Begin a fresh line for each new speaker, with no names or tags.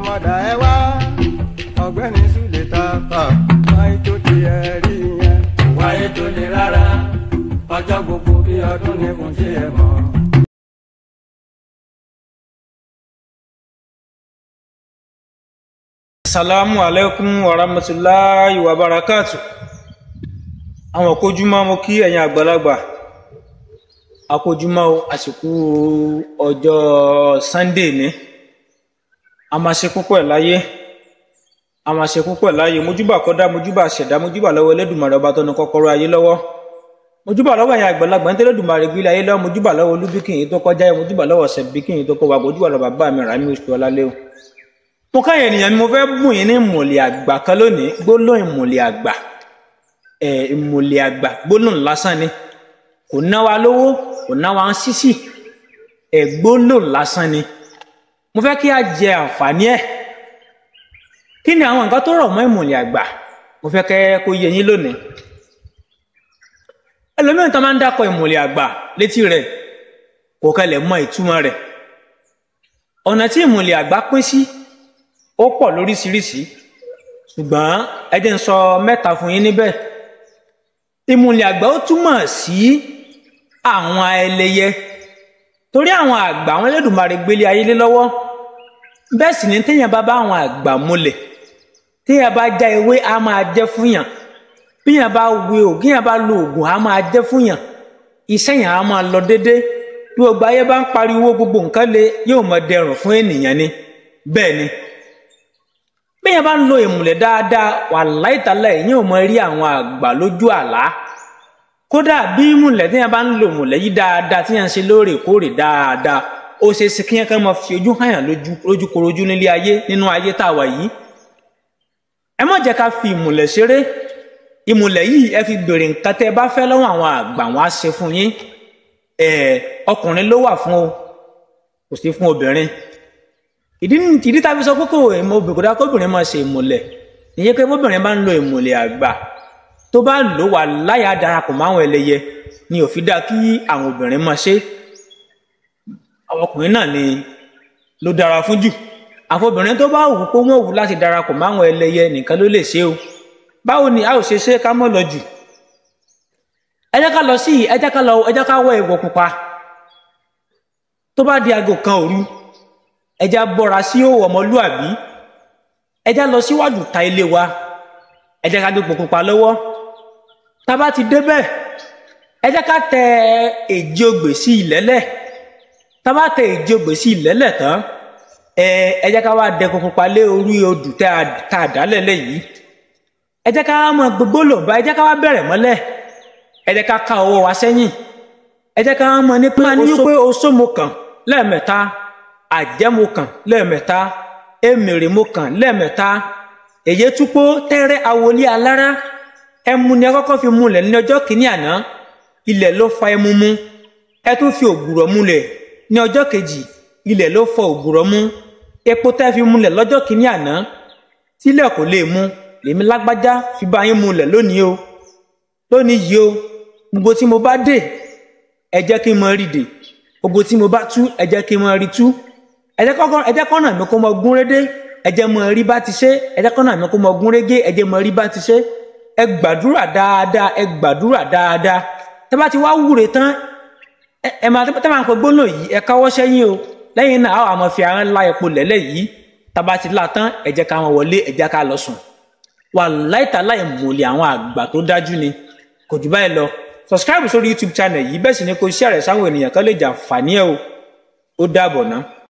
Mọ̀dà ẹ wá ọ̀gbẹ́ni Sule Tapa wáyé tó ti ẹ rí yẹn wáyé tó lè rárá ọjọ́ gbogbo bí ọdún ní kò ṣe é mọ́.
Assalamu alaikum warahmatullahi wabarakatuh. Àwọn kojúmọ́ mo kí ẹ̀yin àgbàlagbà. Akójúmọ́ àsìkò ọjọ́ Sunday ní. A máa ṣe púpọ̀ láyé. A máa ṣe púpọ̀ láyé. Mojúbà kọ́dá, mojúbà ṣẹ̀dá, mojúbà lọ́wọ́ Ẹlẹ́dùmarè ọba tó ní kọ́kọ́rọ́ ayé lọ́wọ́. Mojúbà lọ́wọ́ ẹ̀yin àgbàlagbà ní tẹ́lẹ̀dùmarè gbé ayé lọ́wọ́. Mojúbà lọ́wọ́ Olúbíkìyìn tó kọjá, mojúbà lọ́wọ́ Ṣẹ̀bíkìyìn tó kọ́ wa, mojúbà lọ́wọ́ bàbá mi Ràmí Oṣù Ọlálẹ́ o. Mo káyọ̀ ènìyàn mi, mo fẹ́ bùn yín ní ìmùlẹ̀ àgbà kan lónìí. Gbólóhùn ìmùlẹ̀ àgbà, ìmùlẹ̀ àgbà gbólóhùn lásán ni, kò ná wa lówó, kò ná wa ń sísì, gbólóhùn lásán ni. Mo fẹ́ kí a jẹ àǹfààní ẹ̀. Kí ni àwọn nǹkan tó rọ̀ mọ́ ìmùlẹ̀ àgbà? Mo fẹ́ kẹ́ kó yé yín lónìí. Ẹlòmíràn tó máa ń dákọ̀ ìmùlẹ̀ àgbà létí rẹ̀ kò kẹlẹ̀ mọ ìtumọ̀ rẹ̀. Ọ̀nà tí ìmùlẹ̀ àgbà pín sí ó pọ̀ lóríṣiríṣi, ṣùgbọ́n ẹ jẹ́ n sọ mẹ́ta fún yín níbẹ̀. Ìmùlẹ̀ àgbà ó túmọ̀ sí àwọn ẹlẹ́yẹ, torí àwọn àgbà àwọn Ẹlẹ́dùmarè gbélé ayé lé lọ́wọ́. Bẹ́ẹ̀ sì ni téèyàn bá bá àwọn àgbà múlẹ̀, téèyàn bá já ewé á máa jẹ́ fún yàn, bíyàn bá wé ògùn, yàn bá lo ògùn á máa jẹ́ fún yàn, iṣẹ́ yàn á máa lọ déédé. Bí gbogbo ayé bá ń pariwo gbogbo nǹkan le, yóò máa dẹrùn fún ènìyàn ni. Bẹ́ẹ̀ ni bẹ́ẹ̀ bá ń lo ìmùlẹ̀ dáadáa, wàláhì tàláhì yín ò mọ rí àwọn àgbà lójú àlá. Kódà bí ìmùlẹ̀ tí yẹn bá ń lo ìmùlẹ̀ yìí dáadáa, tí yẹn ń ṣe lóòrèkóòrè dáadáa, ó ṣe é ṣe kí yẹn kàn máa fi ojú hàn yàn lójúkorojú nílé ayé, nínú ayé tá a wà yìí. Ẹ má jẹ́ ká fi ìmùlẹ̀ ṣeré. Ìmùlẹ̀ yìí ẹ fi béèrè nǹkan tẹ́ ẹ bá fẹ́ lọ́wọ́ àwọn àgbà, wọn á ṣe fún yín. Ọkùnrin ló wà fún o, kò sí fún obìnrin. Ìdí tá a fi sọ pé kò ìmọ̀ obìnrin kò dáa kóbìnrin máa ṣe ìmùlẹ̀ ìyẹn pé bóbìnrin bá ń lo ìmùlẹ̀ àgbà tó bá lò wà láyà darapọ̀ máwọn ẹlẹ́yẹ ni ò fi dáa kí àwọn obìnrin máa ṣe. Àwọn ọkùnrin náà ni ló dára fún jù. Àwọn obìnrin tó bá wù kó wọ́n wù láti darapọ̀ máwọn ẹlẹ́yẹ nìkan ló lè ṣe o. Báwo ni a ò ṣe ṣe ká mọ́ lọ jù? Ẹ jẹ́ ká lọ sí, ẹ jẹ́ ká lọ, ẹ jẹ́ ká wọ ìwọ̀ pupa. Tó bá di aago 1 òru, ẹja bọ́ra sí òwò ọmọlúàbí, ẹja lọ síwájú ta ilé wa, ẹja ká gbé pupa lọ́wọ́. Tá bá ti débẹ̀, ẹja ká tẹ èjì ogbè sí ilẹ̀lẹ̀. Tá bá tẹ èjì ogbè sí ilẹ̀lẹ̀ tán, ẹja ká wá dẹ pupa lé orí odù tá a dálẹ̀lẹ̀ yìí. Ẹja ká mọ gbogbo lòbá, ẹja ká wá bẹ̀rẹ̀ mọ́lẹ̀, ẹja ká ká ọwọ́ wa sẹ́yìn, ẹja ká mọ ní pé oṣó mo kàn lẹ́ẹ̀mẹ́ta, àjẹ́ mo kàn lẹ́ẹ̀mẹ́ta, èmèrè mo kàn lẹ́ẹ̀mẹ́ta, èyí túpó tẹ́rẹ́ awolé alára. Ẹmu ni ẹ kọ́kọ́ fi múlẹ̀ ní ọjọ́ kìíní àná, ilẹ̀ ló fa ẹmu mu. Ẹ tún fi ògùrọ̀ múlẹ̀ ní ọjọ́ kejì, ilẹ̀ ló fọ ògùrọ̀ mu. Epo tẹ́ fi múlẹ̀ lọ́jọ́ kìíní àná tílẹ̀ kò lè mu, lèmi lágbájá fi bá yín múlẹ̀ lónìí o, lónìí yìí o. Gbogbo tí mo bá dé, ẹ jẹ́ kí n mọ rí dè, gbogbo tí mo bá tú, ẹ jẹ́ kí n mọ rí tú. Ẹ jẹ́ kọ́nà mi kó mọ gún régé, ẹ jẹ́ mọ rí bá ti ṣe. Ẹ jẹ́ kọ́nà mi kó mọ gún régé, ẹ jẹ́ mọ rí bá ti ṣe. Ẹ gbàdúrà dáadáa, ẹ gbàdúrà dáadáa. Tẹ́ bá ti wá wúre tán, ẹ máa tẹ́ máa ń pè gbólóhùn yìí, ẹ káwọ́ sẹ́yìn o. Lẹ́yìn náà, àwọn àmọ́ fi ara ńlá epo lẹ́lẹ̀ yìí. Tá bá ti là tán, ẹ jẹ́ ká wọn wọlé, ẹ jẹ́ ká lọ sùn. Wàláhì tàláhì ìmùlẹ̀ àwọn àgbà tó dájú ni. Kò jù báyìí lọ. Subscribe sórí YouTube channel yìí, bẹ́ẹ̀ sì ni kò share rẹ̀ sáwọn ènìyàn kan lè jàǹfààní ẹ̀ o. Ó dàbọ̀ ná.